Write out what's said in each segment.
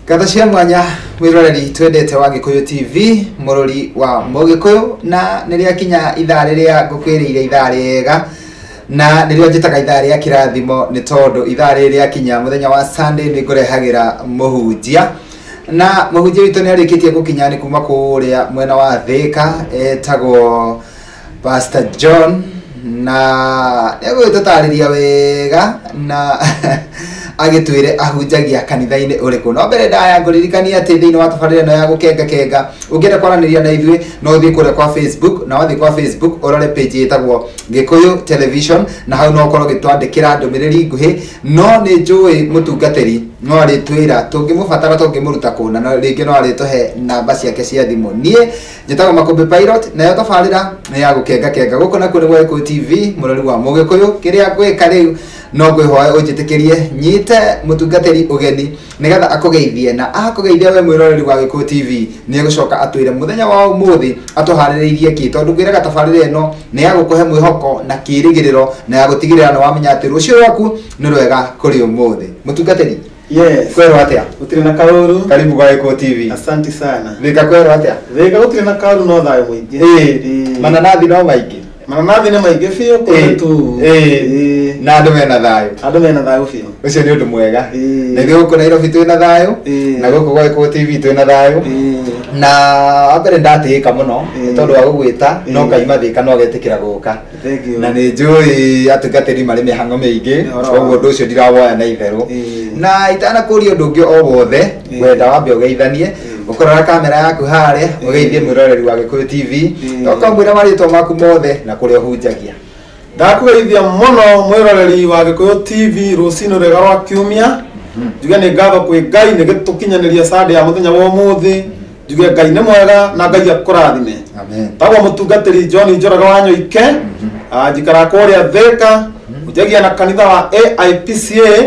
Ngatho cia mwanya mwiroreri twendete wa Gikuyu TV, murori wa Mugikuyu, na nĩrĩakinya ithaa rĩrĩa ngũkwĩrĩire ithaa rĩega, na nĩrĩo njĩtaga ithaa rĩa kĩrathimo nĩ tondũ ithaa rĩrĩ rĩakinya mũthenya wa Sunday nĩ ngũrehagĩra mũhunjia, na mũhunjia witũ nĩ arĩkĩtie gũkinya nĩ kuma kũrĩa mwena wa Thika, etagwo Pastor John, na nĩegũgĩtũtarĩria wega na agĩtwĩre ahunjagia kanitha-inĩ ũrĩkũ. No mbere ndaya ngũririkania atĩ thĩinĩ wa tabarĩra ĩno ya gũkengakenga, ũngĩenda kwaranĩria na ithuĩ no ũthiĩ kũrĩa kwa Facebook, na wathiĩ kwa Facebook ũrore page ĩtagwo Gĩkũyũ Television, na hau no ũkorwo ũgĩtwandĩkĩra ndũmĩrĩri nguhĩ. No nĩ njũĩ mũtungatĩri no arĩtwĩra tũngĩmũbatara tũngĩmũruta kũ, na rĩngĩ no arĩtũhe namba ciake cia thimũ. Niĩ njĩtagwo Makũmbĩ Pilot, nayo tabarĩra nĩ ya gũkengakenga. Gũkũ nakuo nĩ gwa Gĩkũyũ TV, mũrori wa Mũgĩkũyũ. Kĩrĩa ngwĩka rĩu no ngwĩhoe ũnjĩtĩkĩrie nyite mũtungatĩri ũgeni nĩgetha akũgeithie, na akũgeithia we mwĩroreri wa Gĩkũyũ TV nĩ egũcoka atwĩre mũthenya wa ũmũthĩ atũharĩrĩirie kĩ, tondũ ngwĩraga tabarĩra ĩno nĩ ya gũkũhe mwĩhoko na kĩĩrĩgĩrĩro na ya gũtigĩrĩra nĩ wamenya atĩ rũciũ rwaku nĩ rwega kũrĩ ũmũthĩ. Mũtungatĩri, Yes. Kwerwo atĩa? Gũtirĩ na kaũru. Karibu kwa Gĩkũyũ TV. Asante sana. Thika kwerwo atĩa? Thika gũtirĩ na kaũru, no thayũ mũingĩ. Ĩĩ. Mananathi no maingĩ. Mananathi nĩ maingĩ biũ kũrĩ tu. Ĩĩ. Na andũ mena thayũ. Andũ mena thayũ biũ. Ũcio nĩ ũndũ mwega. Ĩĩ. Na ithuĩ gũkũ Nairobi twĩna thayũ. Ĩĩ. Na gũkũ gwa Gĩkũyũ TV twĩna thayũ. Ĩĩ. Na wa mbere ndatĩĩka mũno nĩ tondũ wa gũgwĩta, no Ĩĩ. ngaima Thika no agetĩkĩra gũka. Thank you. Na nĩ njũĩ atungatĩri marĩ mĩhang'o mĩingĩ, Ũhoro wa- koguo ũndũ ũcio ndirawoya na itherũ. Ĩĩ. Na itanakũria ũndũ ũngĩ o wothe, Ĩĩ. ngwenda wambe ũgeithanie, ũkũrora kamera yaku harĩa, ũgeithie mwĩroreri wa Gĩkũyũ TV, Ĩĩ. na ũkamwĩra marĩtwa maku mothe na kũrĩa ũhunjagia. Ndakũgeithia mũno mwĩroreri wa Gĩkũyũ TV rũcinĩ rwega rwa kiumia. Njuge nĩ ngatho kwĩ Ngai nĩ gĩtũkinyanĩria Sunday ya mũthenya wa ũmũthĩ. Njuge Ngai nĩ mwega na Ngai akũrathime. Amen. Tagwo mũtungatĩri John Njoroge wa Nyoike, njikaraga kũrĩa Thika, hunjagia na kanitha wa AIPCA,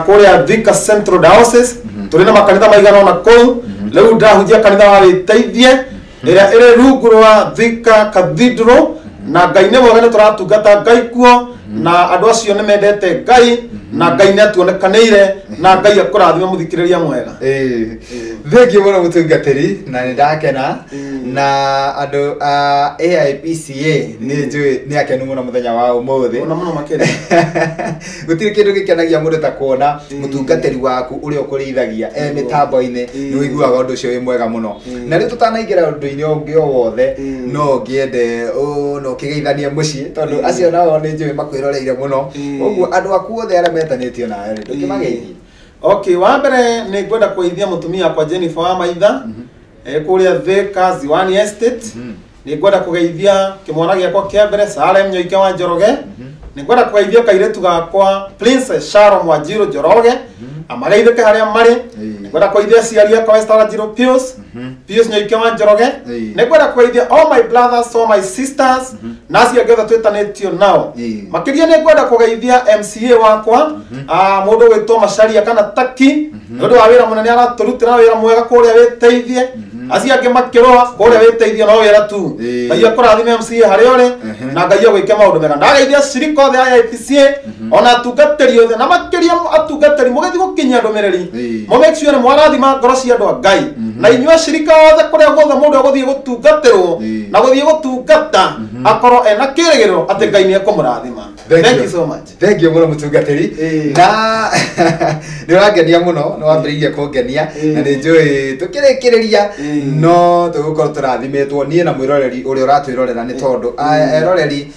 kũrĩa Thika Central Diocese. Tũrĩ na makanitha maigana ũna kũu. Rĩu ndĩrahunjia kanitha wa Wĩteithie ĩrĩa ĩrĩ rungu rwa Thika Cathedral, na Ngai nĩ mwega, nĩ tũratungata Ngai kuo, na andũ acio nĩ mendete Ngai, na Ngai nĩ atuonekanĩire, na Ngai akũrathime mũthikĩrĩria mwega. Ĩĩ. Thengiũ mũno mũtungatĩri, na nĩ ndakena, na andũ a AIPCA nĩ njũĩ nĩ akenu mũno mũthenya wa ũmũthĩ. Mũno mũno makĩria. Gũtirĩ kĩndũ gĩkenagia mũndũ ta kuona mũtungatĩri waku ũrĩa ũkũrĩithagia e mĩtambo-inĩ, nĩ ũiguaga ũndũ ũcio wĩ mwega mũno. Na rĩu tũtanaingĩra ũndũ-inĩ ũngĩ o wothe, no ngĩende no ũkĩgeithanie mũciĩ, tondũ acio nao nĩ njũĩ makwĩroreire mũno. Ũguo andũ aku othe arĩa metanĩtio nawe rĩ, ndũkĩmageithie. Okay, wa mbere nĩ ngwenda kũgeithia mũtumia wakwa Jennifer wa Maitha, kũrĩa Thika Ziwani Estate. Nĩ ngwenda kũgeithia kĩmwana gĩakwa kĩa mbere Salem Nyoike wa Njoroge. Nĩ ngwenda kũgeithia kairĩtu gakwa Princess Sharon Wanjiru Njoroge, amageithĩke harĩa marĩ. Ĩĩ. Nĩ ngwenda kũgeithia aciari akwa Esther Wanjiru Pius, Pius Nyoike wa Njoroge. Ĩĩ. Nĩ ngwenda kũgeithia all my brothers, all my sisters, na acio angĩ othe twĩtanĩtio nao. Ĩĩ. Makĩria nĩ ngwenda kũgeithia MCA wakwa, mũndũ ũgwĩtwo Macharia kana Taki, nĩ ũndũ wa wĩra mũnene aratũrutĩra, wĩra mwega kũrĩa Wĩteithie. Acio angĩ makĩrũa kũrĩa Wĩteithie no wĩra tu. Ĩĩ. Ngai akũrathime MCA harĩa ũrĩ, na Ngai agwĩke maũndũ mega. Ndageithia acirika othe a AIPCA, ona atungatĩri othe, na makĩria atungatĩri mũgĩthiĩ gũkinyia ndũmĩrĩri, Ĩĩ. mũ make sure nĩ mwarathima ngoro cia andũ a Ngai, na inyuĩ acirika othe kũrĩa guothe mũndũ egũthiĩ gũtungatĩrwo Ĩĩ. na gũthiĩ gũtungata, akorwo ena kĩĩrĩgĩrĩro atĩ Ngai nĩ ekũmũrathima. Thank you so much. Thank you mũno mũtungatĩri. Ĩĩ. Na nĩ ũrangenia mũno, nĩ wambĩrĩirie kũngenia, na nĩ njũĩ tũkĩrĩkĩrĩria Ĩĩ. no tũgũkorwo tũrathimĩtwo niĩ na mwĩroreri ũrĩa ũratwĩrorera, nĩ tondũ eroreri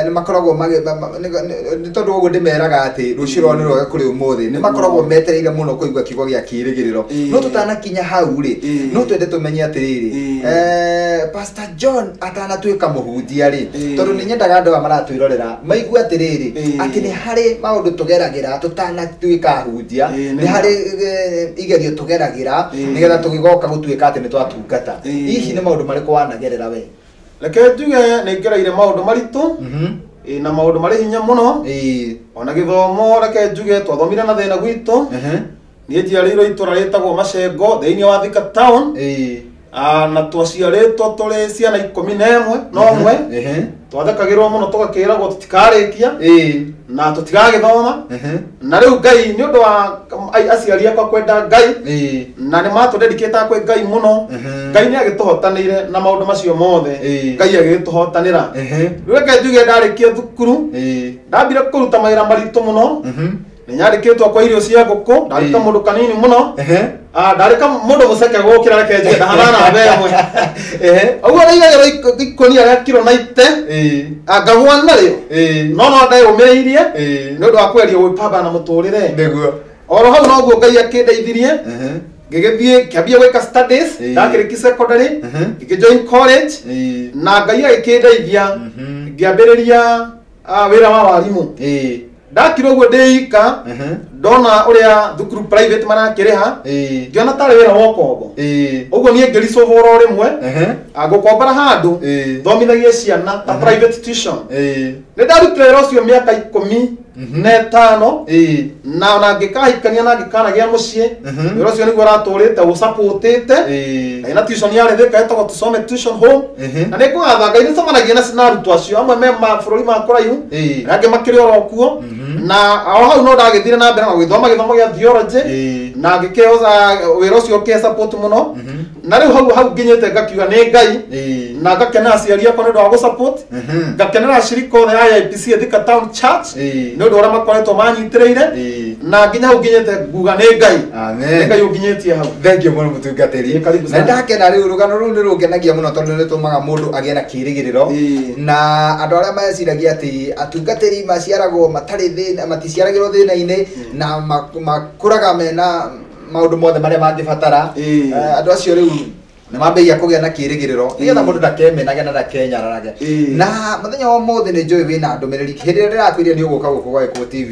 nĩ makoragwo nĩ tondũ ũguo ndĩmeraga atĩ rũciũ rwao nĩ rwega kũrĩ ũmũthĩ, nĩ makoragwo metereire mũno kũigua kiugo gĩa kĩĩrĩgĩrĩro. Ĩĩ. No tũtanakinya hau rĩ, Ĩĩ. no twende tũmenye atĩrĩrĩ, Ĩĩ. Pastor John atanatuĩka mũhunjia rĩ, Ĩĩ. tondũ nĩ nyendaga andũ aya maratwĩrorera maigue atĩrĩrĩ, Ĩĩ. atĩ nĩ harĩ maũndũ tũgeragĩra tũtanatuĩka ahunjia, Ĩĩ, nĩ nĩ harĩ igerio tũgeragĩra Ĩĩ. nĩgetha tũgĩgoka gũtuĩka atĩ nĩ twatungata. Ĩĩ. Hihi nĩ maũndũ marĩkũ wanagerera we? Reke njuge nĩ ngereire maũndũ maritũ, ĩĩ, na maũndũ marĩ hinya mũno. Ĩĩ. Ona gĩthomo, reke njuge twathomire na thĩna gwitũ. Ehe. Niĩ njiarĩirwo itũra rĩtagwo Macengo thĩinĩ wa Thika town. Ĩĩ. Na twaciarĩtwo tũrĩ ciana 11 no ũmwe. Twathekagĩrwo mũno tũgakĩragwo tũtikarĩkia na tũtiragĩthoma. Na rĩu Ngai nĩ ũndũ wa aciari akwa kwenda Ngai na nĩ matũdedicate kwĩ Ngai mũno, Ngai nĩ agĩtũhotanĩire na maũndũ macio mothe. Ngai agĩtũhotanĩra. Rĩu reke njuge ndarĩkia thukuru ndambire kũruta mawĩra maritũ mũno. Nĩ nyandĩkĩtwo kwa irio cia ngũkũ, ndarĩ ta mũndũ kanini mũno. Ndarĩ ka mũndũ mũceke gũkĩra, reke njuge ndahana na ĩmwe. Ũguo ndaigagĩrwo ikũnia rĩa kiro 90, ngagũa narĩo, no ndeyũmĩrĩirie nĩ ũndũ wa kweria gwĩpamba na mũtũrĩre. Nĩguo. Oro hau noguo Ngai akĩndeithirie, ngĩgĩthiĩ ngĩambia gwĩka studies. Ndakĩrĩkia secondary, ngĩkĩ-join college, na Ngai agĩkĩndeithia ngĩambĩrĩria wĩra wa warimũ. Ndakira ũguo ndĩ ika, ndona ũrĩa thukuru private marakĩrĩha, ngĩona tarĩ wĩra wa ũkombo. Ũguo niĩ ngĩricũbwo oro rĩmwe, ngũkombora handũ thomithagie ciana ta private tuition. Nĩ ndarutire wĩra ũcio mĩaka 15, na ona ngĩkahikania na ngĩkanagĩa mũciĩ. Wĩra ũcio nĩguo ũratũrĩte ũsupportĩte. Na tuition yarĩ Thika ĩtagwo Tusome Tuition Home. Na nĩ ngũgatha Ngai nĩ cemanagia na arutwo acio amwe me mabũrũri ma kũraihu, na angĩ makĩrĩ oro kuo. Na o hau no ndagĩthire na mbere na gũgĩthoma gĩthomo gĩa theology, na ngĩkĩhe wĩra ũcio ũkĩhe support mũno. Na rĩu hau hau nginyĩte ngakiuga nĩ Ngai, na ngakenera aciari akwa nĩ ũndũ wa gũ-support, ngakenera ashirika othe a AIPC Thika Town Church nĩ ũndũ ũrĩa makoretwo manyitĩrĩire, na nginya hau nginyĩte nguga nĩ Ngai. Amen. Nĩ Ngai ũnginyĩtie hau. Thank you mũno mũtungatĩri. Ĩĩ, karibu Na sana. ndakena rĩu rũgano rũu nĩ rũngenagia mũno tondũ nĩ rũtũmaga mũndũ agĩe na kĩĩrĩgĩrĩro. Na andũ arĩa meciragia atĩ atungatĩri maciaragwo matarĩ thĩna, maticiaragĩrwo thĩna-inĩ na makũraga mena maũndũ mothe marĩa mangĩbatara, andũ acio rĩu nĩ mambĩrĩria kũgĩa na kĩĩrĩgĩrĩro nĩgetha mũndũ ndakemenage na ndakenyararage. Na mũthenya wa ũmũthĩ nĩ njũĩ wĩna ndũmĩrĩri. Hĩndĩ ĩrĩa ndĩrakwĩrire nĩ ũgũka gũkũ gwa Gĩkũyũ TV,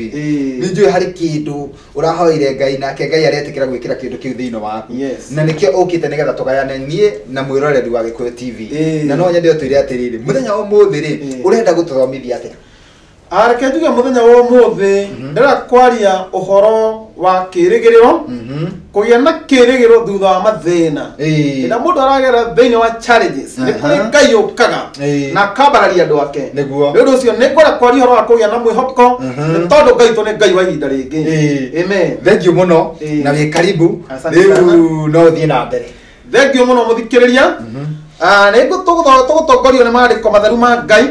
nĩ njũĩ harĩ kĩndũ ũrahoire Ngai, nake Ngai aretĩkĩra gwĩkĩra kĩndũ kĩu thĩinĩ waku. Na nĩkĩo ũkĩte nĩgetha tũgayane niĩ na mwĩroreri wa Gĩkũyũ TV. Na no nyende ũtwĩre atĩrĩrĩ, mũthenya wa ũmũthĩ rĩ, ũrenda gũtũthomithia atĩa? Reke njuge mũthenya wa ũmũthĩ ndĩrenda kwaria ũhoro wa kĩĩrĩgĩrĩro, kũgĩa na kĩĩrĩgĩrĩro thutha wa mathĩna. Hĩndĩ mũndũ aragera thĩinĩ wa challenges, nĩ kũrĩ Ngai ũkaga na akambararia andũ ake. Nĩ ũndũ ũcio nĩ ngwenda kwaria ũhoro wa kũgĩa na mwĩhoko, nĩ tondũ Ngai tũ nĩ Ngai wa ihinda rĩngĩ. Amen. Thank you mũno. Na wĩ karibu. Asante sana. Rĩu no ũthiĩ na mbere. Thank you mũno mũthikĩrĩria. Nĩ tũgũtongorio nĩ maandĩko matheru ma Ngai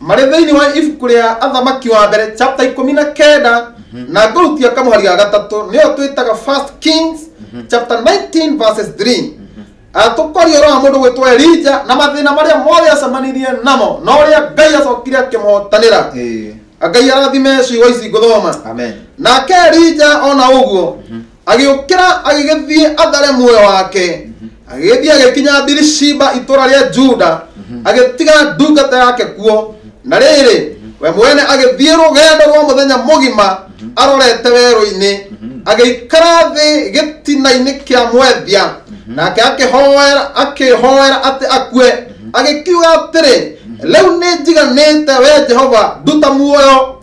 marĩ thĩinĩ wa ibuku rĩa Athamaki wa Mbere chapter 19, na ngũrutia kamũhari ga gatatũ, nĩyo twĩtaga First Kings chapter 19 verses 3. Tũkwaria ũhoro wa mũndũ gwĩtwo Elija na mathĩna marĩa mothe acemanirie namo na ũrĩa Ngai acokire akĩmũhotanĩra. Ngai arathime ciugo ici ngũthoma. Amen. Nake Elija ona ũguo agĩũkĩra agĩgĩthiĩ athare muoyo wake, agĩgĩthiĩ agĩkinya Birishiba itũũra rĩa Juda, agĩtiga ndungata yake kuo, na rĩrĩ, we mwene agĩthiĩ rũgendo rwa mũthenya mũgima arorete werũ-inĩ, agĩikara thĩ gĩtina-inĩ kĩa mwethia. Nake akĩhoera atĩ akue, agĩkiuga atĩrĩ, rĩu nĩ njiganĩte, we Jehova, nduta muoyo,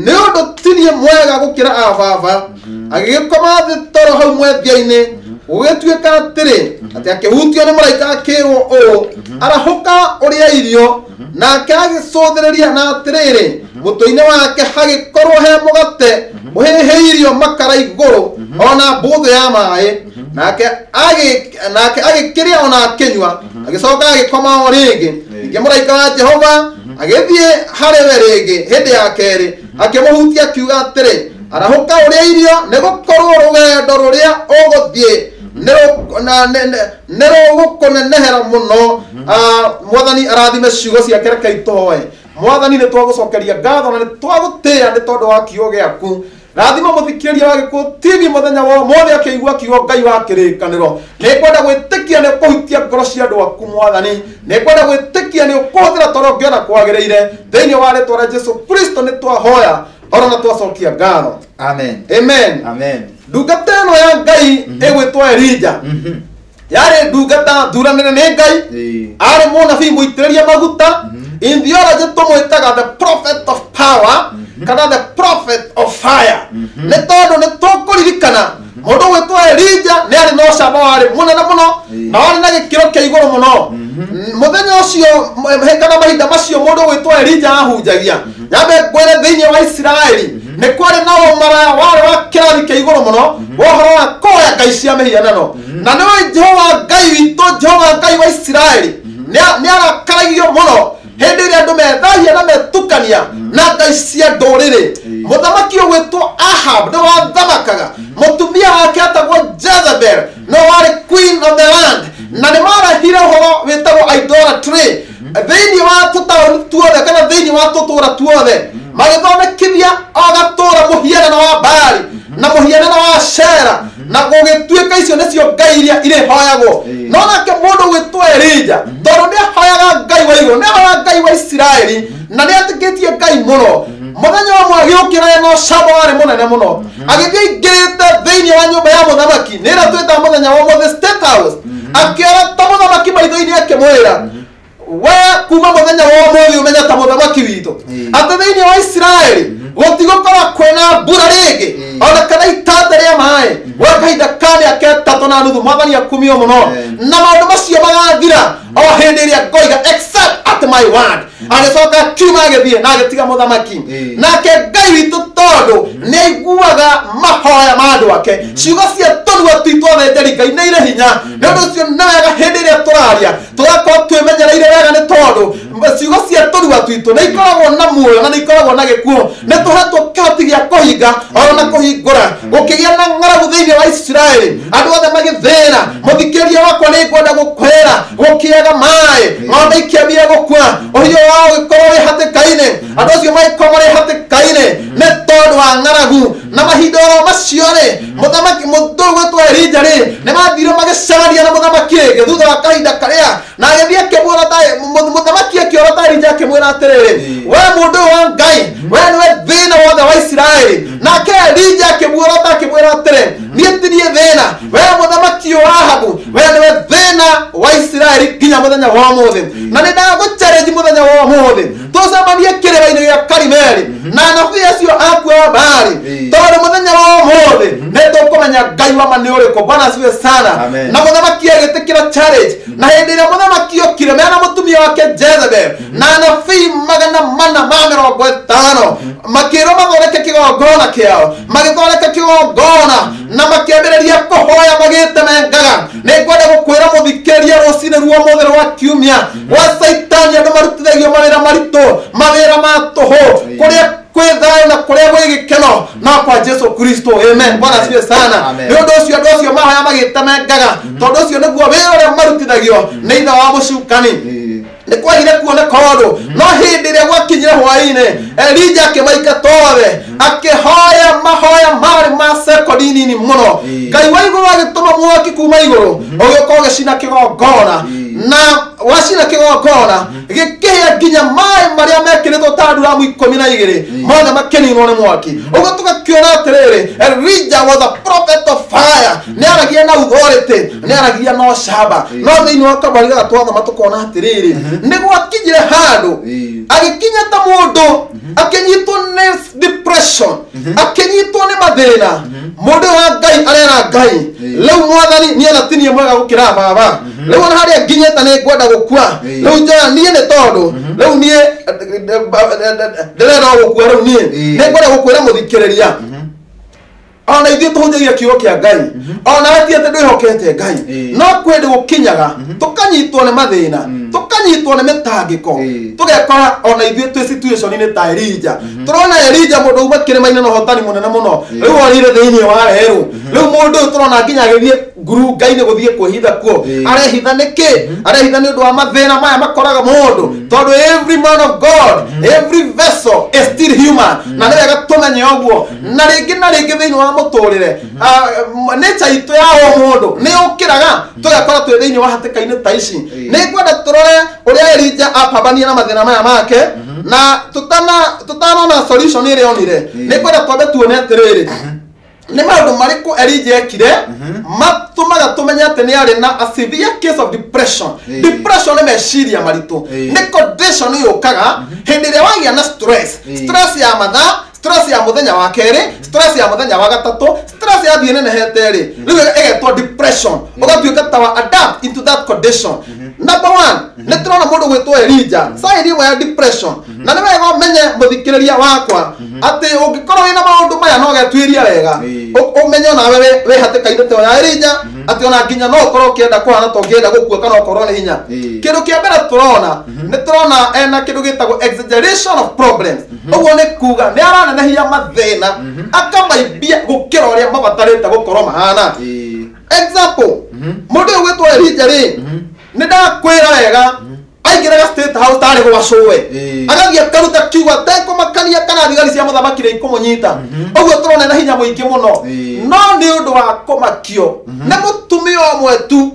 nĩ ũndũ ti niĩ mwega gũkĩra ababa. Agĩgĩkoma thĩ toro hau mwethia-inĩ. Gũgĩtuĩka atĩrĩ, atĩ akĩhutio nĩ mũraika akĩrwo ũũ, arahũka ũrĩe irio. Nake agĩcũthĩrĩria, na atĩrĩrĩ, mũtwe-inĩ wake hagĩkorwo he mũgate ũhĩhĩirio makara igũrũ, ona mbũthũ ya maĩ. Nake agĩkĩrĩa ona akĩnyua, agĩcoka agĩkoma o rĩngĩ. Ningĩ mũraika wa Jehova agĩthiĩ harĩ we rĩngĩ hĩndĩ ya kerĩ, akĩmũhutia akiuga atĩrĩ, arahũka ũrĩe irio, nĩ gũkorwo rũgendo rũrĩa ũgũthiĩ nĩ rũgũkũnenehera mũno. Mwathani arathime ciugo ciake. Reke itũhoe. Mwathani, nĩ twagũcokeria ngatho na nĩ twagũtĩĩa nĩ tondũ wa kiugo gĩaku. Rathima mũthikĩrĩria wa Gĩkũyũ TV mũthenya wa ũmũthĩ akĩigua kiugo Ngai wa kĩrĩkanĩro. Nĩ ngwenda gwĩtĩkia nĩ ũkũhutia ngoro cia andũ aku. Mwathani, nĩ ngwenda gwĩtĩkia nĩ ũkũhũthĩra tondũ ũngĩona kwagĩrĩire. Thĩinĩ wa rĩtwa rĩa Jesu Kristo nĩ twahoya oro na twacokia ngatho. Amen. Amen. Amen. Ndungata ĩno ya Ngai ĩgwĩtwo Elija yarĩ ndungata thuranĩre nĩ Ngai. Arĩ mũnabii mũitĩrĩrie maguta. In theology tũmwĩtaga the prophet of power kana the prophet of fire, nĩ tondũ nĩ tũkũririkana mũthenya Mũndũ gwĩtwo Elija nĩ arĩ na ũcamba warĩ mũnene mũno na warĩ na gĩkĩro kĩa igũrũ mũno. Mũthenya ũcio kana mahinda macio mũndũ gwĩtwo Elija ahunjagia. Nyambe ngwĩre thĩinĩ wa Isiraeli nĩ kwarĩ na ũmaraya warĩ wa kĩrathi kĩa igũrũ mũno wa ũhoro wa kũhoya ngai cia mĩhianano. Na nĩwe Jehova Ngai witũ, Jehova Ngai wa Isiraeli nĩ arakaragio mũno hĩndĩ ĩrĩa andũ methahia na metukania na ngai cia ndũrĩrĩ. Mũthamaki ũgwĩtwo Ahab nĩ wathamakaga, mũtumia wake atagwo Jezebel nĩ warĩ queen of the land, na nĩ marehire ũhoro wĩtagwo idolatry thĩinĩ wa tũtaũni tuothe kana thĩinĩ wa tũtũũra tuothe, magĩthondekithia o gatũũra mũhianano wa Baali na mũhianano wa Ashera, na gũgĩtuĩka icio nĩcio ngai iria irĩhoyagwo. No nake mũndũ gwĩtwo Elija tondũ nĩahoyaga Ngai wa igũrũ, nĩahoyaga Ngai wa Isiraeli na nĩetĩkĩtie Ngai mũno, mũthenya ũmwe agĩũkĩra ena ũcamba warĩ mũnene mũno, agĩthiĩ aingĩrĩte thĩinĩ wa nyũmba ya mũthamaki, nĩ ĩrĩa twĩtaga mũthenya wa ũmũthĩ State House, akĩora ta mũthamaki maitho-inĩ akĩmwĩra, we kuma mũthenya wa ũmũthĩ ũmenye ta mũthamaki witũ atĩ thĩinĩ wa Isiraeli gũtigũkorwo kwĩna mbura rĩngĩ ona kana itanda rĩa maĩ gwa kahinda ka mĩaka 3.5. Mwathani akumio mũno. Na maũndũ macio magathira o hĩndĩ ĩrĩa ngoiga except at my word. Agĩcoka akiuma agĩthiĩ na agĩtiga mũthamaki. Nake Ngai witũ tondũ nĩ aiguaga mahoya ma andũ ake, ciugo cia tũnua twitũ athĩnjĩri Ngai nĩ irĩ hinya. Nĩ ũndũ ũcio nĩ wega hĩndĩ ĩrĩa tũraria tũgakorwo twĩmenyereire wega, nĩ tondũ ciugo cia tũnua twitũ nĩ ikoragwo na muoyo na nĩ ikoragwo na gĩkuũ. Nĩ tũhetwo kĩhoti gĩa kũhinga ona kũhingũra. Gũkĩgĩa na ng'aragu thĩinĩ wa Isiraeli, andũ othe magĩthĩna. Mũthikĩria wakwa nĩ ngwenda gũkwĩra, gũkĩaga maĩ, ng'ombe ikĩambia gũkua, ũhiũ wao ũgĩkorwo wĩ hatĩka-inĩ, andũ acio magĩkorwo marĩ hatĩka-inĩ nĩ tondũ wa ng'aragu. Na mahinda oro macio rĩ, mũthamaki mũndũ gwĩtwo Elija rĩ, nĩ mathire magĩcemania na mũthamaki rĩngĩ thutha wa kahinda karĩa, na agĩthiĩ akĩmwĩra ta mũthamaki akĩora ta Elija akĩmwĩra atĩrĩrĩ, we mũndũ ũyũ wa Ngai, we nĩwe thĩna wothe wa Isiraeli. Nake Elija akĩmuora ta akĩmwĩra atĩrĩ, niĩ ti niĩ thĩna, we mũthamaki ũyũ Ahabu, we nĩwe thĩna wa Isiraeli nginya mũthenya wa ũmũthĩ. Na nĩ ndagũchallenge mũthenya wa ũmũthĩ tũcemanie kĩrĩma-inĩ gĩa Karimeli na anabii acio aku a Baali, tondũ mũthenya wa ũmũthĩ nĩ tũkũmenya Ngai wa ma nĩ ũrĩkũ. Bwana asifiwe sana. Na mũthamaki agĩtĩkĩra challenge, na hĩndĩ ĩrĩa mũthamaki okire mena mũtumia wake Jezebel na anabii 450 makĩrwo mathondeke kĩgongona kĩao, magĩthondeka kĩgongona na makĩambĩrĩria kũhoya magĩtemengaga. Nĩ ngwenda gũkwĩra mũthikĩria rũcinĩ ruo mũthĩ rwa kiumia gwa Caitani andũ marutithagio mawĩra maritũ, mawĩra ma tũhũ, kũrĩa kwĩ thayũ na kũrĩa gwĩ gĩkeno no kwa Jesu Kristo. Amen. Bwana asifiwe sana. Nĩ ũndũ ũcio andũ acio mahoya magĩtemengaga, tondũ ũcio nĩguo wĩra ũrĩa marutithagio nĩ ithe wa mũcukani. Nĩ kwagire kuoneka ũndũ, no hĩndĩ ĩrĩa gwakinyire hwaĩ-inĩ Elija akĩmaingata othe, akĩhoya mahoya marĩ ma sekondi nini mũno. Ngai wa igũrũ agĩtũma mwaki kuma igũrũ ũgĩũka ũgĩcina kĩgongona, na wacina kĩgongona gĩkĩhĩa nginya maĩ marĩa mekĩrĩtwo ta nduramu 12 mothe makĩninwo nĩ mwaki. Ũguo tũgakĩona atĩrĩrĩ, Elijah was a prophet of fire. Nĩ aragia na authority, nĩ aragia na ũcamba. No thĩinĩ wa kabari gaka twathoma tũkona atĩrĩrĩ, nĩ gwakinyire handũ agĩkinya ta mũndũ akĩnyitwo nĩ depression, akĩnyitwo nĩ mathĩna. Mũndũ wa Ngai arera Ngai, rĩu mwathani niĩ na ti niĩ mwega gũkĩra baba, rĩu ona harĩa nginyĩte nĩ ngwenda gũkua, rĩu njoya niĩ nĩ tondũ rĩu niĩ ndĩrenda gũkua, rĩu niĩ nĩ ngwenda gũkwĩra mũthikĩrĩria, ona ithuĩ tũhunjagia kiugo kĩa Ngai, ona we ti atĩ ndwĩhokete Ngai, no kwĩ gũkinyaga tũkanyitwo nĩ mathĩna, tũkanyitwo nĩ mĩtangĩko, tũgekora ona ithuĩ twĩ situation-inĩ ta Elija. Tũrona Elija mũndũ uma kĩrĩma-inĩ na ũhotani mũnene mũno, rĩu orire thĩinĩ wa werũ. Rĩu mũndũ ũyũ tũrona nginya agĩthiĩ ngurunga-inĩ gũthiĩ kwĩhitha kuo. Arehitha nĩkĩ? Arehitha nĩ ũndũ wa mathĩna maya makoraga mũndũ, tondũ every man of God, every vessel is still human. Na nĩ wega tũmenye ũguo. Na rĩngĩ na rĩngĩ thĩinĩ wa mũtũrĩre, nature itũ ya o mũndũ nĩ yũkĩraga tũgekora twĩ thĩinĩ wa hatĩka-inĩ ta ici. Nĩ ngwenda tũrore ũrĩa Elija apambania na mathĩna maya make, na tũtanona solution ĩrĩa onire, nĩ ngwenda twambe tuone atĩrĩrĩ, nĩ maũndũ marĩkũ Elija ekire matũmaga tũmenye atĩ nĩ arĩ na a severe case of depression. Depression nĩ meciria maritũ, nĩ condition yũkaga hĩndĩ ĩrĩa wagĩa na stress, stress ya mathaa, Stress ya muthenya wa keri, stress ya muthenya wa gatatu, stress ya thiĩ nenehete rĩ, rĩu ĩgetwo depression. Ũgatuĩka ta wa adapt into that condition. Number 1, nĩ tũrona mũndũ gwĩtwo Elijah, sign ĩmwe ya depression. Na nĩ wega ũmenye mũthikĩrĩria wakwa atĩ ũngĩkorwo wĩna maũndũ maya no ũgetuĩria wega, ũmenye onawe wĩ hatĩka-inĩ ta ya Elijah, atĩ ona nginya no ũkorwo ũkĩenda kũhana ta ũngĩenda gũkua kana ũkorwo nĩ hinya. Kĩndũ kĩa mbere tũrona, nĩ tũrona ena kĩndũ gĩtagwo exaggeration of problems. Ũguo nĩ kuga nĩ aranenehia mathĩna akamaimbia gũkĩra ũrĩa mabatarĩte gũkorwo mahana. Example, mũndũ ũyũ gwĩtwo Elijah rĩ, nĩ ndakwĩra wega, aingĩraga State House tarĩ gwa cũwe, agathiĩ akaruta kiugo atekũmakania kana thigari cia mũthamaki nĩ ikũmũnyita. Ũguo tũrona na hinya mũingĩ mũno, no nĩ ũndũ wa kũmakio nĩ mũtumia ũmwe tu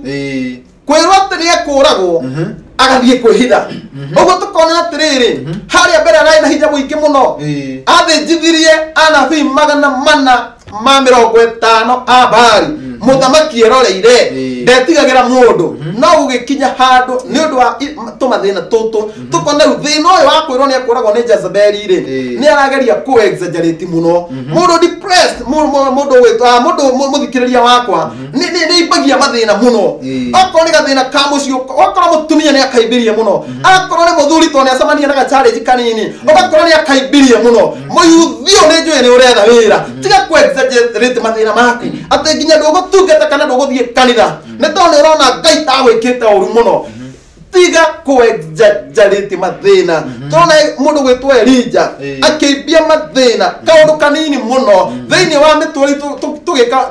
kwĩrwo atĩ nĩ ekũragwo, agathiĩ kwĩhitha. Ũguo tũkona atĩrĩrĩ, harĩa mbere ararĩ na hinya mũingĩ mũno, athĩnjithirie anabii 450 a Baali, mũthamaki eroreire, ndetigagĩra mũndũ. No gũgĩkinya handũ nĩ ũndũ wa tũmathĩna tũtũ, tũkona rĩu thĩna ũyũ wa kwĩrwo nĩ ekũragwo nĩ Jezebeli rĩ, nĩ arageria kũ exaggerate mũno. Mũndũ depressed, mũndũ gwĩtwo, mũndũ mũthikĩrĩria wakwa, nĩ imbagia mathĩna mũno. Okorwo nĩ gathĩna ka mũciĩ, okorwo mũtumia nĩ akaimbirie mũno, akorwo nĩ mũthuri tondũ nĩ acemania na ga challenge kanini, ũgakorwo nĩ akaimbirie mũno. Mũyuthi ũyũ nĩ njũĩ nĩ ũretha wĩra, tiga kũ exaggerate mathĩna maku atĩ nginya ndũgũtungata kana ndũgũthiĩ kanitha nĩ tondũ nĩ ũrona Ngai tagwĩkĩte ũru mũno. Tiga kũ exaggerate mathĩna. Tũrona mũndũ gwĩtwo Elijah akĩimbia mathĩna kaũndũ kanini mũno thĩinĩ wa mĩtũrĩre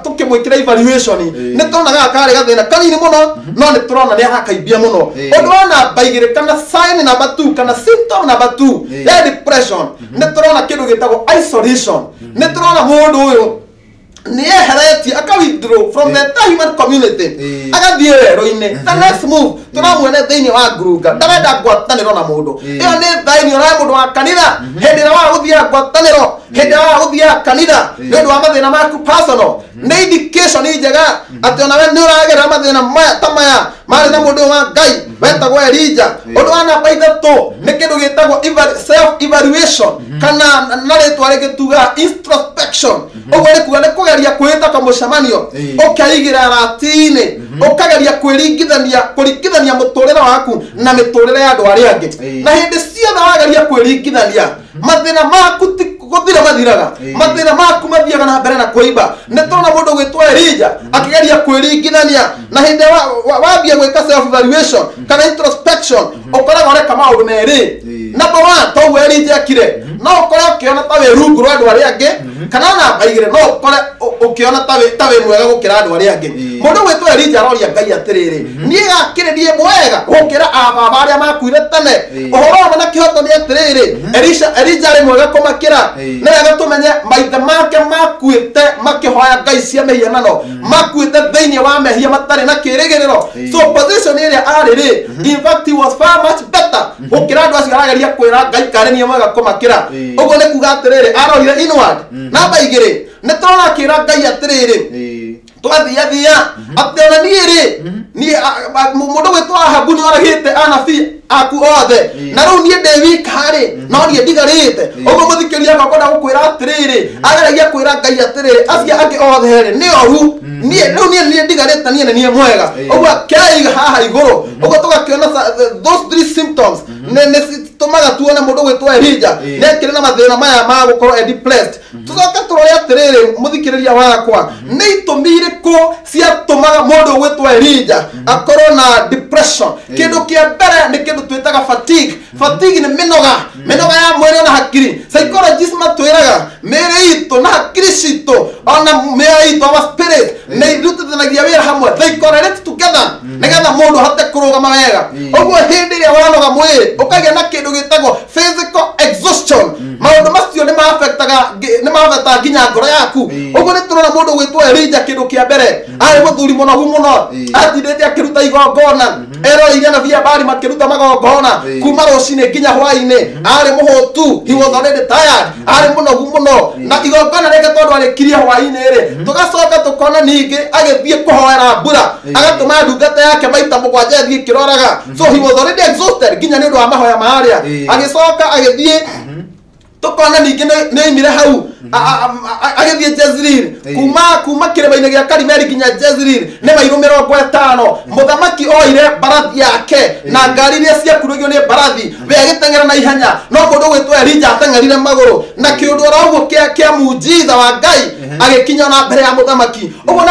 tũkĩmwĩkĩra evaluation, nĩ tuonaga karĩ gathĩna kanini mũno, no nĩ tũrona nĩ arakaimbia mũno. Ũndũ wa namba 2 kana sign number 2 kana symptom number 2 ya depression, nĩ tũrona kĩndũ gĩtagwo isolation. Nĩ tũrona mũndũ ũyũ nĩ eheretie aka withdraw from the entire human community, agathiĩ werũ-inĩ. The next move tũramuona thĩinĩ wa ngurunga, ndarenda ngwatanĩro na mũndũ. Ĩyo nĩ thaini ũraya mũndũ wa kanitha, hĩndĩ ĩrĩa waga gũthiaga ngwatanĩro, hĩndĩ ĩrĩa waga gũthiaga kanitha nĩ ũndũ wa mathĩna maku personal, nĩ indication njega atĩ onawe nĩ ũragerera mathĩna maya ta maya marĩ na mũndũ wa Ngai wetagwo Elijah. Ũndũ wa namba 3 nĩ kĩndũ gĩtagwo self evaluation, kana na rĩtwa rĩngĩ tugaga introspection. Ũguo nĩ kuga nĩ kũgeria kwĩta kamũcemanio, ũkeigĩra rati-inĩ, ũkageria kwĩringithania, kũringithania mũtũrĩre waku na mĩtũrĩre ya andũ arĩa angĩ. Na hĩndĩ ciothe wageria kwĩringithania, mathĩna maku ti gũthira mathiraga, mathĩna maku mathiaga na mbere na kũimba. Nĩ tũrona mũndũ gwĩtwo Elijah akĩgeria kwĩringithania, na hĩndĩ wambia gwĩka self evaluation kana introspection, ũkoragwo ũreka maũndũ merĩ. Number 1, toguo Elijah ekire, no ũkore ũkĩona ta wĩ rungu rwa andũ arĩa angĩ, kana namba 2 no ũkore ũkĩona ta wĩ mwega gũkĩra andũ arĩa angĩ. Mũndũ gwĩtwo Elijah aroria Ngai atĩrĩrĩ, niĩ gakĩrĩ niĩ mwega gũkĩra ababa arĩa makuire tene? Ũhoro wa na kĩhoto nĩ atĩrĩrĩ, Elijah arĩ mwega kũmakĩra. Nĩ wega tũmenye maithe make makuĩte makĩhoya ngai cia mĩhianano, makuĩte thĩinĩ wa mehia matarĩ na kĩĩrĩgĩrĩro. So position ĩrĩa arĩ rĩ, in fact he was far much better gũkĩra andũ acio arageria kwĩra Ngai karĩ niĩ mwega kũmakĩra. Ũguo nĩ kuga atĩrĩrĩ, arorire inward. Namba 2, nĩ tũrona akĩra Ngai atĩrĩrĩ, twathiathia atĩ ona niĩ rĩ, niĩ mũndũ gwĩtwo Ahabu nĩ oragĩte anabii aku othe, na rĩu niĩ ndĩ wika rĩ, no niĩ ndigarĩte. Ũguo mũthikĩria wakwa ngwenda gũkwĩra atĩrĩrĩ, ageragia kwĩra Ngai atĩrĩrĩ, acio angĩ othe rĩ nĩ oru, niĩ rĩu niĩ ndigarĩte, niĩ nĩ niĩ mwega. Ũguo akeiga haha igũrũ. Ũguo tũgakĩona those 3 symptoms nĩ citũmaga tuone mũndũ gwĩtwo Elijah nĩ akĩrĩ na mathĩna maya ma gũkorwo e depressed. Tũcoke tũrore atĩrĩrĩ, mũthikĩrĩria wakwa, nĩ itũmi irĩkũ ciatũmaga mũndũ gwĩtwo Elijah akorwo na depression? Kĩndũ kĩa mbere nĩ kĩndũ twĩtaga fatigue. Fatigue nĩ mĩnoga, mĩnoga ya mwĩrĩ na hakiri. Psychologists matwĩraga mĩĩrĩ itũ na hakiri citũ ona mĩoyo itũ, our spirit, nĩ irutithanagia wĩra hamwe, they correlate together nĩgetha mũndũ ahote kũrũgama wega. Ũguo hĩndĩ ĩrĩa wanoga mwĩrĩ ũkagĩa na kĩndũ gĩtagwo physical exhaustion, maũndũ macio nĩ ma-affectaga nginya ngoro yaku. Ũguo nĩ tũrona mũndũ gwĩtwo Elijah kĩndũ kĩa mbere arĩ mũthuri mũnogu mũno, atindĩte akĩruta igongona, eroreire anabii a Baali makĩruta magongona kuma rũcinĩ nginya hwaĩ-inĩ, arĩ mũhũtu, he was already tired, arĩ mũnogu mũno, na igongona rĩake tondũ arĩkirie hwaĩ-inĩ rĩ, tũgacoka tũkona ningĩ agĩthiĩ kũhoera mbura, agatũma ndungata yake maita 7 ĩthiĩ ĩkĩroraga. So he was already exhausted nginya nĩ ũndũ wa mahoya marĩa. Agĩcoka agĩthiĩ Tukona ningĩ nĩ oimire hau agĩthiĩ Jezreel, kuma kĩrĩma-inĩ gĩa Karimeli nginya Jezreel nĩ mairũ 50. Mũthamaki oire mbarathi yake na ngari iria ciakurugio nĩ mbarathi, we agĩteng'era na ihenya, no mũndũ ũgwĩtwo Elija ateng'erire magũrũ, na kĩũndũ oro ũguo kĩa muujiza wa Ngai agĩkinya na mbere ya mũthamaki. Ũguo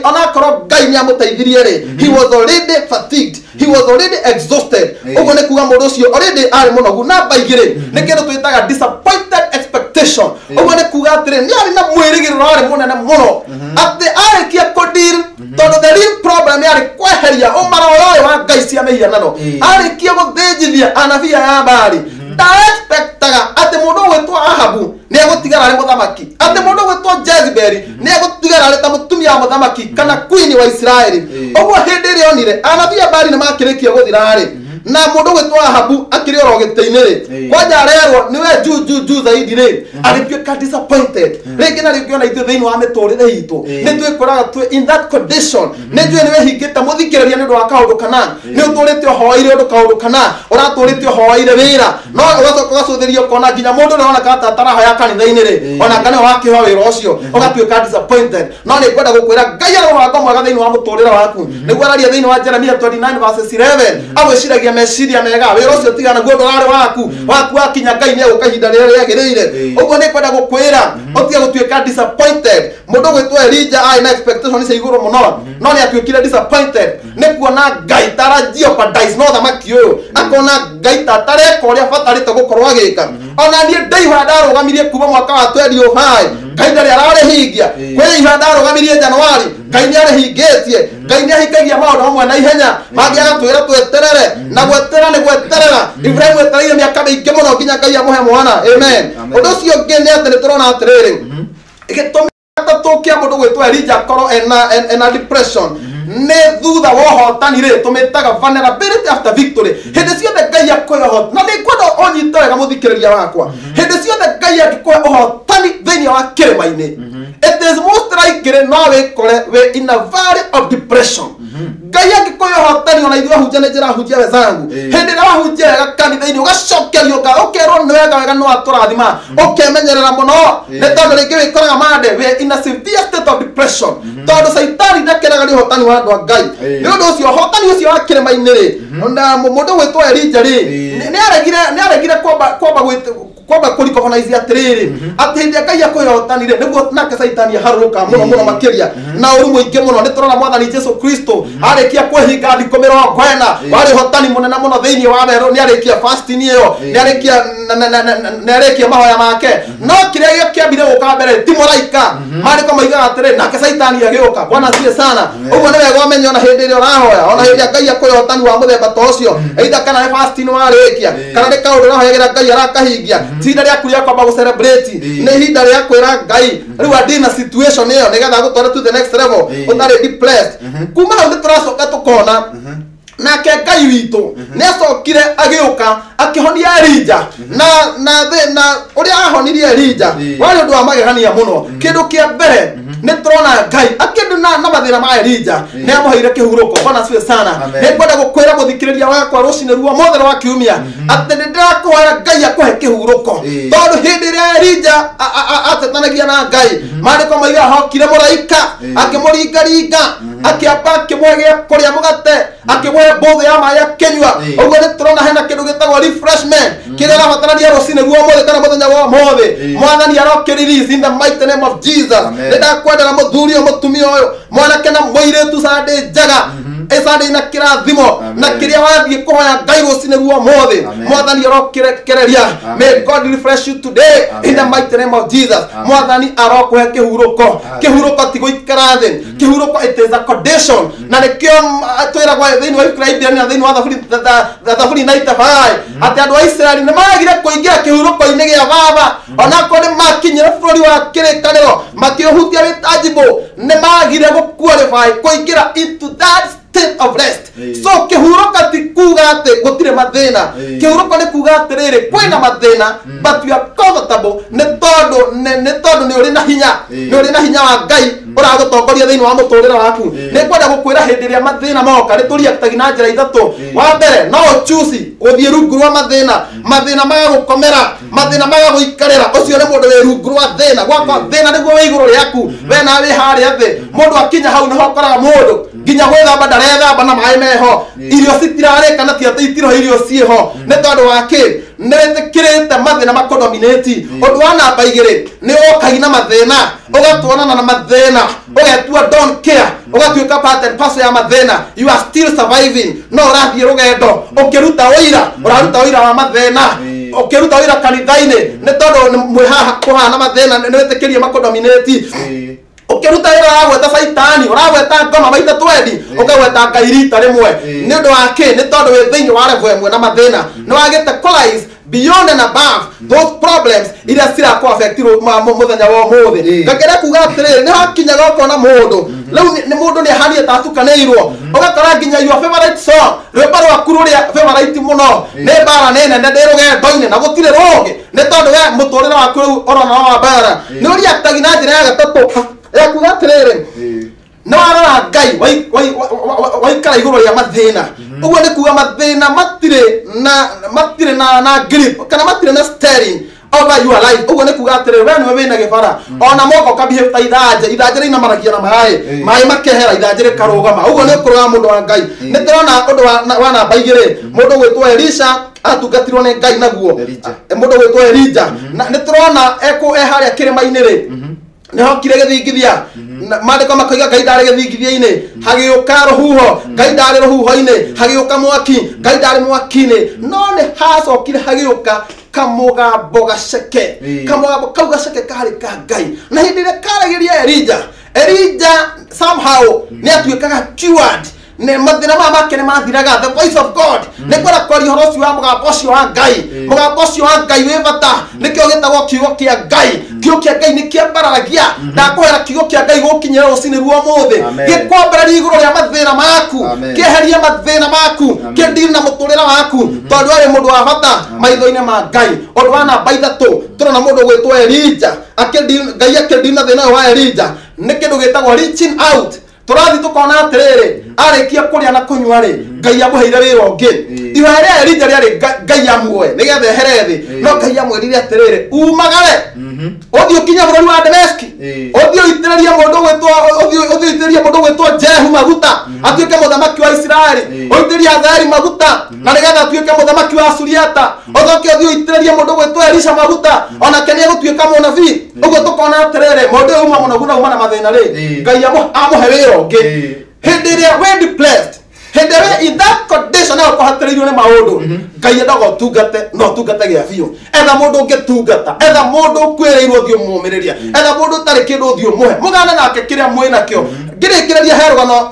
onakorwo Ngai nĩ amũteithirie rĩ, he was already fatigued, he was already exhausted. Ũguo nĩ kuga mũndũ ũcio already arĩ mũnogu. Namba 2 nĩ kĩndũ twĩtaga disappointed expectation. Ũguo nĩ kuga atĩrĩ, nĩ arĩ na mwĩrĩgĩrĩro warĩ mũnene mũno atĩ arĩkia kũdeal, tondũ the real problem yarĩ kweheria ũmara ũyũ wa ngai cia mĩhianano, arĩkia gũthĩnjithia anabii aya Baali, ndaexpectaga atĩ mũndũ ũgwĩtwo Ahabu nĩ egũtigara arĩ mũthamaki, atĩ mũndũ ũgwĩtwo Jezebeli nĩ egũtigara arĩ ta mũtumia wa mũthamaki kana queen wa Isiraeli. Ũguo hĩndĩ ĩrĩa onire anabii a Baali nĩ makĩrĩkia gũthira-rĩ, na mũndũ ũgwĩtwo Ahabu akĩrĩ oro gĩtĩ-inĩ rĩ, kwanja arerwo nĩwe juu juu juu zaidi rĩ, agĩtuĩka disappointed. Rĩngĩ na rĩngĩ ona ithuĩ thĩinĩ wa mĩtũrĩre itũ nĩ twĩkoraga twĩ in that condition. Nĩ njũĩ nĩ wĩhingĩte mũthikĩrĩria nĩ ũndũ wa kaũndũ kana nĩ ũtũrĩte ũhoeire ũndũ kaũndũ kana ũratũrĩte ũhoeire wĩra, no ũgacoka ũgacũthĩria ũkona nginya mũndũ ũrĩa ũroneka ta atarahoya kanitha-inĩ rĩ, ona kana nĩwe wakĩheo wĩra ũcio, ũgatuĩka disappointed. No nĩ ngwenda gũkwĩra Ngai arĩ mũbango mwega thĩinĩ wa mũtũrĩre waku. Nĩguo araria thĩinĩ wa Jeremia 29 verses 11, agwĩciragia meciria mega, wĩra ũcio tigana naguo ndũrarĩ waku, waku wakinya Ngai nĩ egũka ihinda rĩrĩa rĩagĩrĩire. Ũguo nĩ ngwenda gũkwĩra ũtige gũtuĩka disappointed. Mũndũ ũgwĩtwo Elija arĩ na expectation cia igũrũ mũno, no nĩ atuĩkire disappointed nĩ kuona Ngai tara jeopardize no thamaki ũyũ, akona Ngai ta atareka ũrĩa abatarĩte gũkorwo agĩka. Ona niĩ ndaihoya ndarũgamirie kuma mwaka wa 2005, Ngai ndarĩ ararĩhingia. Kwĩ ihoya ndarũgamirie Januari, Ngai nĩ arĩhingĩtie. Ngai nĩ ahingagia maũndũ hamwe na ihenya, mangĩ agatwĩra tweterere, na gweterera nĩ gweterera. Ibrahimu etereire mĩaka mĩingĩ mũno nginya Ngai amũhe mwana. Amen. Ũndũ ũcio ũngĩ nĩ atĩ nĩ tũrona atĩrĩrĩ, gĩtũmi gatatũ kĩa mũndũ gwĩtwo Elija akorwo ena depression nĩ thutha wa ũhotani rĩ, tũmĩtaga vulnerability after victory. Hĩndĩ ciothe Ngai akũhe ũhotani, na nĩ ngwenda ũnyite wega mũthikĩrĩria wakwa, hĩndĩ ciothe Ngai angĩkũhe ũhotani thĩinĩ wa kĩrĩma-inĩ, it is most likely no wĩkore wĩ in a valley of depression. Ngai angĩkũhe ũhotani, ona ithuĩ ahunjia nĩ njĩra hunjia wenzangu, hĩndĩ ĩrĩa wahunjia wega kanitha-inĩ ũgacokerio ngatho, ũkerwo nĩ wega wega nĩ watũrathima, ũkemenyerera mũno, nĩ tondũ rĩngĩ wĩkoraga mande wĩ in a severe state of depression, tondũ caitani ndakenaga nĩ ũhotani wa andũ a Ngai. Nĩ ũndũ ũcio ũhotani ũcio wa kĩrĩma-inĩ rĩ, na mũndũ gwĩtwo Elija rĩ, nĩ aregire kwamba kũrecognize atĩrĩrĩ, atĩ hĩndĩ ĩrĩa Ngai akũhe ũhotani rĩ, nĩguo nake caitani aharũrũka mũno mũno makĩria na ũru mũingĩ mũno. Nĩ tũrona mwathani Jesu Kristo arĩkia kwĩhinga thikũ 40, warĩ ũhotani mũnene mũno thĩinĩ wa werũ, nĩ arĩkia fasting ĩyo, nĩ arĩkia mahoya make, no kĩrĩa kĩambire gũka mbere ti mũraika. Maandĩko maigaga atĩrĩ, nake caitani agĩũka. Bwana asifiwe sana. Ũguo nĩ wega ũmenye ona hĩndĩ ĩrĩa ũrahoya, ona hĩndĩ ĩrĩa Ngai akũhe ũhotani wa mũthemba ta ũcio, either kana nĩ fasting warĩkia, kana nĩ kaũndũ ũrahoyagĩra Ngai arakahingia, ti ihinda rĩaku rĩa kwamba gũ celebrate, nĩ ihinda rĩa kwĩra Ngai rĩu andi na situation ĩyo nĩgetha agũtware to the next level ũtarĩ depressed. Kuma hau nĩ tũracoka tũkona nake Ngai witũ nĩ acokire agĩũka akĩhonia Elija, na ũrĩa ahonirie Elija warĩ ũndũ wa magegania mũno. Kĩndũ kĩa mbere nĩ tũrona Ngai akĩndũ na mathĩna ma Elija nĩ amũheire kĩhurũko. Bwana asifiwe sana. Amen. Nĩ ngwenda gũkwĩra mũthikĩrĩria wakwa rũcinĩ ruo mothe rwa kiumia atĩ nĩ ndĩrakũhoera Ngai akũhe kĩhurũko, tondũ hĩndĩ ĩrĩa Elija atetanagia na Ngai, maandĩko maiga hokire mũraika akĩmũringaringa, akĩamba akĩmũhe gĩa kũrĩa mũgate, akĩmũhe mbũthũ ya maĩ akĩnyua. Ũguo nĩ tũrona hena kĩndũ gĩtagwo refreshment kĩrĩa ũrabatarania rũcinĩ ruo ũmũthĩ kana mũthenya wa ũmũthĩ. Mwathani arokĩrelease in the mighty name of Jesus. Amen. Nĩ ndakwendera mũthuri ũyũ, mũtumia ũyũ, mwanake na mũirĩtu, Sunday njega, Sunday na kĩrathimo na Amen. kĩrĩa wathiĩ kũhoya Ngai rũcinĩ ruo ũmũthĩ, Amen. mwathani arokĩrekereria. Amen. May God refresh you today in the Amen. mighty name of Jesus. Amen. Mwathani arokũhe kĩhurũko. Amen. Kĩhurũko ti gũikara thĩ, kĩhurũko it is a condition, na nĩkĩo twĩragwo thĩinĩ wa ibuku rĩa Ibrania, thĩinĩ wa Thaburi 95, atĩ andũ a Isiraeli nĩ magire kũingĩra kĩhurũko-inĩ gĩa baba, onakorwo nĩ makinyire bũrũri wa kĩrĩkanĩro makĩũhutia wĩ tangible, nĩ magire gũ-qualify kũingĩra into that state of rest. So kĩhurũko ti kuga atĩ gũtirĩ mathĩna. Kĩhurũko nĩ kuga atĩrĩrĩ, kwĩna mathĩna but you are comfortable nĩ tondũ tondu ni uri na hinya ni uri na hinya wa Ngai uragutongoria thiini wa muturire waku. Ni ngwenda gukwira hindi iria mathina moka ni turiactagi na njira ithatu. Wa mbere no uchusi uthie rungu rwa mathina, mathina magagukomera, mathina magaguikarira, ucio ni mundu wi rungu rwa thina gwakwa thina niguo wi iguru riaku we na wi haria thi. Mundu akinya hau niho ukoraga mundu nginya gwithamba ndarethamba na maĩ meho, irio citirarĩka na ti atĩ itirĩ irio ciĩho nĩ tondũ wa kĩ? Nĩ wĩtĩkĩrĩte mathĩna makũdominate. Ũndũ wa namba igĩrĩ nĩ ũkagia na mathĩna, ũgatuonana na mathĩna, ũgetua don't care, ũgatuĩka part and parcel ya mathĩna. You are still surviving, no ũrathiĩ rũgendo ũkĩruta ũira, ũraruta ũira wa mathĩna, ũkĩruta ũira kanitha-inĩ nĩ tondũ mwĩ haha kũhana mathĩna nĩ wĩtĩkĩrie makũdominate. Ukiruta wira uragweta caitani, uragweta ngoma maita 20, ukagweta Ngai rita rimwe. Ni undu wa ki? Ni tondu wi thiini wa level ĩmwe na mathina. Ni wagite realize beyond and above those problems iria cirakũ affect muthenya wa umuthi. Ngakĩra kuga atiriri, ni hakinyaga ukona mundu riu ni mundu ni ahanie ta atukanĩirwo, ugakora nginya your favorite song, rwĩmbo rwaku rũrĩa favorite mũno nĩ mbara nĩ nene ndĩ rũgendo-inĩ na gũtirĩ rũngĩ, nĩ tondũ we mũtũrĩre waku rĩu ũrona wa mbara. Nĩ ũriactagi na njĩra ya gatatũ ya kuga atiriri, nĩ warora Ngai waikara igũrũ rĩa mathĩna. Ũguo nĩ kuga mathĩna matirĩ na grip kana matirĩ na steering over your life. Ũguo nĩ kuga atĩrĩrĩ, we nĩwe wĩna gĩbara, ona moka ũkabehave ta ithanje, ithanje rĩinamaragia na maĩ, maĩ makehera, ithanje rĩkarũgama. Ũguo nĩ ũkũrũgama mũndũ wa Ngai. Nĩ tũrona ũndũ wa namba igĩrĩ, mũndũ gwĩtwo Elisha atungatirwo nĩ Ngai naguo, mũndũ gwĩtwo Elijah nĩ tũrona e harĩa kĩrĩma-inĩ rĩ, nĩ hokire gĩthingithia. Maandĩko makoiga Ngai ndarĩ gĩthingithia-inĩ, hagĩũka rũhuho, Ngai ndarĩ rũhuho-inĩ, hagĩũka mwaki, Ngai ndarĩ mwaki-inĩ, no nĩ hacokire hagĩũka kamũgambo gaceke. Kamũgambo kau gaceke karĩ ka Ngai. Na hĩndĩ ĩrĩa karagĩria Elijah, Elijah somehow nĩ atuĩkaga cured. Nĩ mathĩna maya make nĩ mathiraga. The voice of God nĩ kwenda kwaria ũhoro ũcio wa mũgambo ũcio wa Ngai. Mũgambo ũcio wa Ngai wĩ bata, nĩkĩo gĩtagwo kiugo kĩa Ngai. Kiugo kĩa Ngai nĩ kĩambararagia. Ndakũhera kiugo kĩa Ngai gũkinyĩra rũcinĩ rwa ũmũthĩ, gĩkwambararia igũrũ rĩa mathĩna maku, kĩeherie mathĩna maku, kĩndiri na mũtũrĩre waku, tondũ arĩ mũndũ wa bata maitho-inĩ ma Ngai. Ũndũ wa namba ithatũ tũrona mũndũ gwĩtwo Elijah, Ngai akĩndiri na thĩna ũyũ wa Elijah nĩ kĩndũ gĩtagwo reaching out. Tũrathiĩ tũkona atĩrĩrĩ, arĩkia kũrĩa na kũnyua rĩ, Ngai amũheire wĩra ũngĩ. Ihoya rĩa Elijah rĩarĩ Ngai amuoe nĩgetha ehere thĩ, no Ngai amwĩrire atĩrĩrĩ, umagare ũthiĩ ũkinye bũrũri wa Dameski, ũthiĩ ũitĩrĩrie mũndũ gwĩtwo ũthiĩ ũitĩrĩrie mũndũ gwĩtwo Jehu maguta atuĩke mũthamaki wa Isiraeli, ũitĩrĩrie Hazaeli maguta na nĩgetha atuĩke mũthamaki wa Suriata, ũcoke ũthiĩ ũitĩrĩrie mũndũ gwĩtwo Elisha maguta onake nĩegũtuĩka mũnabii. Ũguo tũkona atĩrĩrĩ, mũndũ ũyũ uma mũnogu na uma na mathĩna rĩ, Ngai amũhe wĩra ũngĩ. Hĩndĩ ĩrĩa wĩ depressed, hĩndĩ ĩrĩa in that condition na ũkũhatĩrĩirio nĩ maũndũ, Ngai endaga ũtungate na ũtungate gĩa biũ. Etha mũndũ ũngĩtungata, etha mũndũ ũkuĩrĩirwo ũthiĩ ũmũmĩrĩria, etha mũndũ ũtarĩ kĩndũ ũthiĩ ũmũhe, mũgane nake kĩrĩa mwĩ nakĩo. Ngĩrĩkĩrĩria he rũgano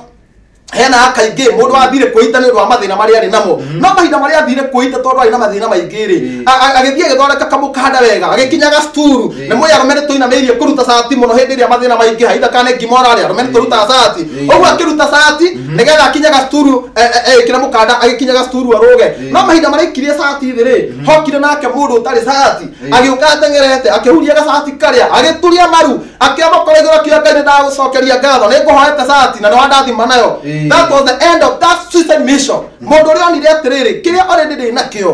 hena kaingĩ mũndũ athire kwĩita nĩ ũndũ wa mathĩna marĩa arĩ namo, no mahinda marĩa athire kwĩita tondũ arĩ na mathĩna maingĩ rĩ, agĩthiĩ agĩthondeka kamũkanda wega, agĩkinya gacukuru. Nĩ mũĩ arũme nĩ tũinamĩirie kũruta cati mũno hĩndĩ ĩrĩa mathĩna maingĩha, itha kana nĩ ngima ũrarĩa, arũme nĩ tũrutaga cati. Ũguo akĩruta cati nĩgetha akinye gacukuru, ekĩre mũkanda agĩkinya gacukuru arũge. No mahinda marĩa aikirie cati thĩ rĩ, hokire nake mũndũ ũtarĩ cati, agĩũka ateng'erete, akĩhuria gacati karĩa, agĩturia maru, akĩamũkora igũrũ akiuga Ngai nĩ ndagũcokeria ngatho, nĩ ngũhoete cati na nĩ wandathima nayo. That was the end of that suicide mission. Mũndũ ũrĩa onire atĩrĩrĩ, kĩrĩa already ndĩ nakĩo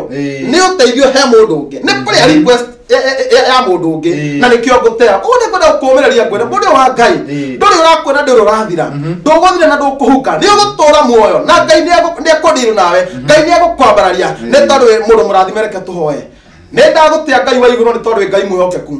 nĩ ũteithio he mũndũ ũngĩ, nĩ kũrĩa request ya mũndũ ũngĩ na nĩkĩo ngũtea. Ũguo nĩ ngwenda gũkũmĩrĩria ngwĩre mũndũ wa Ngai, ndũrĩ ũrakwenda, ndũrĩ ũrathira, ndũgũthira na ndũkũhuka, nĩ ũgũtũra muoyo na Ngai nĩ ekũndirwo nawe, Ngai nĩ egũkwambararia, nĩ tondũ wĩ mũndũ mũrathime. Reke tũhoe. Nĩ ndagũtĩa Ngai wa igũrũ nĩ tondũ wĩ Ngai mwĩhokeku.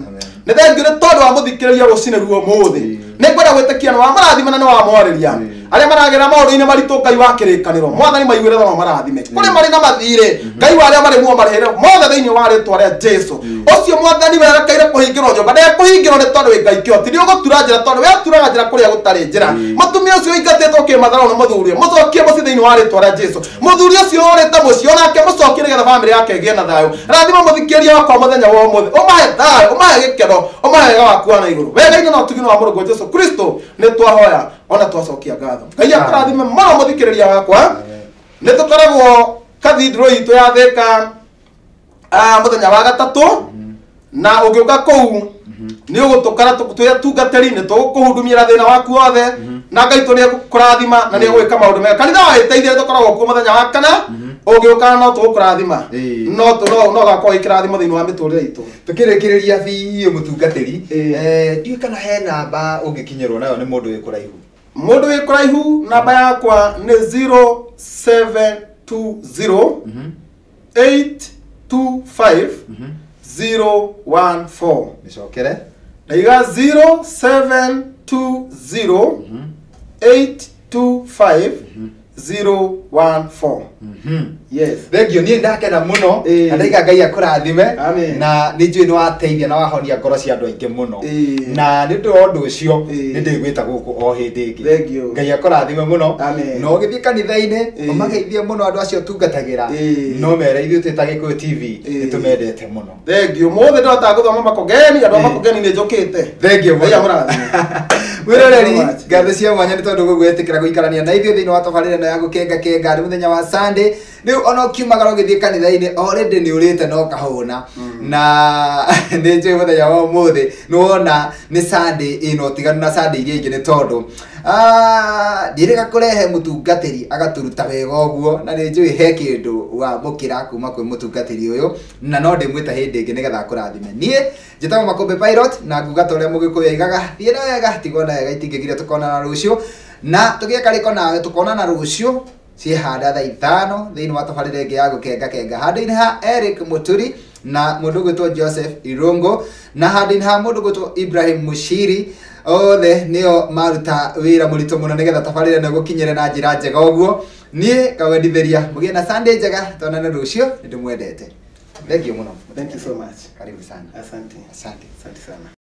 Nĩ thengiũ nĩ tondũ wa mũthikĩrĩria rũcinĩ ruo ũmũthĩ. Nĩ ngwenda gwĩtĩkia nĩ wamarathima na nĩ wamwarĩria. Arĩa maragera maũndũ-inĩ maritũ Ngai wa kĩrĩkanĩro, Mwathani maiguĩre tha na marathime. Kũrĩ marĩ na mathirĩ, Ngai wa arĩa marĩ muoyo marĩhĩre mothe thĩinĩ wa rĩtwa rĩa Jesu. Ũcio Mwathani werekeire kũhingĩrwo nyũmba, ndekũhingĩrwo nĩ tondũ wĩ Ngai kĩhoti, nĩ ũgũtura njĩra tondũ we aturaga njĩra kũrĩa gũtarĩ njĩra. Mũtumia ũcio ũingatĩtwo kĩmatharũ nĩ mũthuri, mũcokie mũciĩ thĩinĩ wa rĩtwa rĩa Jesu. Mũthuri ũcio ũrĩte mũciĩ onake mũcokie nĩgetha bamĩrĩ yake ĩgĩe na thayũ. Rathima mũthikĩrĩria wakwa mũthenya wa ũmũthĩ, ũmahe thayũ, ũmahe gĩkeno, ũmahe wega waku wa na igũrũ. Wega-inĩ na ũtugi wa Mũrũguo Jesu Kristo nĩ twahoya ona twacokia ngatho. Ngai akũrathime mũno mũthikĩrĩria wakwa. Nĩ tũkoragwo cathedral itũ ya Thika mũthenya wa gatatũ, na ũngĩũka kũu Nĩ ũgũtũkara twĩ atungatĩri nĩ tũgũkũhudumia thĩna waku wothe na Ngai tũ nĩ egũkũrathima na nĩ egwĩka maũndũ mega. Kanitha wa Wĩteithie tũkoragwo kuo mũthenya wa kana ũngĩũka no tũgũkũrathima. Ĩĩ. No no no gakorwo gĩ kĩrathimo thĩinĩ wa mĩtũrĩre itũ. Tukĩrĩkĩrĩria biũ mũtungatĩri, Ĩĩ. Ndiũĩ kana he namba ũngĩkinyĩrwo nayo nĩ mũndũ wĩ kũraihu. Mũndũ wĩ kũraihu namba yakwa nĩ 0720 825 014. Mĩcokere. Ndaiga 0720 825 014. Yes. Thengio, niĩ ndakena mũno Ĩĩ. na ndaiga Ngai akũrathime. Amen. Na nĩ njũĩ nĩ wateithia na wahonia ngoro cia andũ aingĩ mũno. Ĩĩ. Na nĩ ũndũ wa ũndũ ũcio Ĩĩ. nĩ ndĩgwĩta gũkũ o hĩndĩ ĩngĩ. Thengio. Ngai akũrathime mũno. Amen. Na ũgĩthiĩ kanitha-inĩ Ĩĩ. ũmageithie mũno andũ acio ũtungatagĩra. Ĩĩ. No mere ithuĩ twĩ ta Gĩkũyũ TV Ĩĩ. nĩ tũmendete mũno. Thengio. Mũthĩ ndĩrota gũthoma Makongeni, andũ a Ĩĩ. Makongeni nĩ njũkĩte. Thengio Ngai mũno. amũrathime. Mwĩroreri, Thank you so much. ngatho cia mwanya nĩ tondũ gũgwĩtĩkĩra gũikarania na ithuĩ thĩinĩ wa tabarĩra ĩno ya gũkenga kenga nĩ mũthenya wa Sunday. Rĩu ona ũkiumagara ũgĩthiĩ kanitha-inĩ already nĩ ũrĩte na ũkahũna. Na nĩ njũĩ mũthenya wa ũmũthĩ nĩ wona nĩ Sunday ĩna ũtiganu na Sunday iria ingĩ nĩ tondũ ndiĩrĩga kũrehe mũtungatĩri agatũruta wega ũguo na nĩ njũĩ he kĩndũ wamũkĩra kuma kwĩ mũtungatĩri ũyũ na no ndĩmwĩta hĩndĩ ĩngĩ nĩgetha akũrathime. Niĩ njĩtagwo Makũmbĩ Pilot na nguga ta ũrĩa mũgĩkũyũ aigaga thiĩ na wega tigwo na wega itingĩgiria tũkonana rũciũ na tũgĩe karĩko nawe tũkonana rũciũ ciĩhanda thaa 5 thĩinĩ wa tabarĩra ĩngĩ ya gũkenga kenga handũ-inĩ ha Eric Muturi na mũndũ ũgwĩtwo Joseph Irungu na handũ-inĩ ha mũndũ ũgwĩtwo Ibrahim Mushiri othe nĩo maruta wĩra mũritũ mũno nĩgetha tabarĩra ĩno ĩgũkinyĩre na njĩra njega ũguo. Niĩ ngawendithĩria mũgĩe na Sunday njega tuonane rũciũ nĩ ndĩmwendete. Thank you mũno. Thank you so much. Karibu sana. Asante. Asante. Asante sana.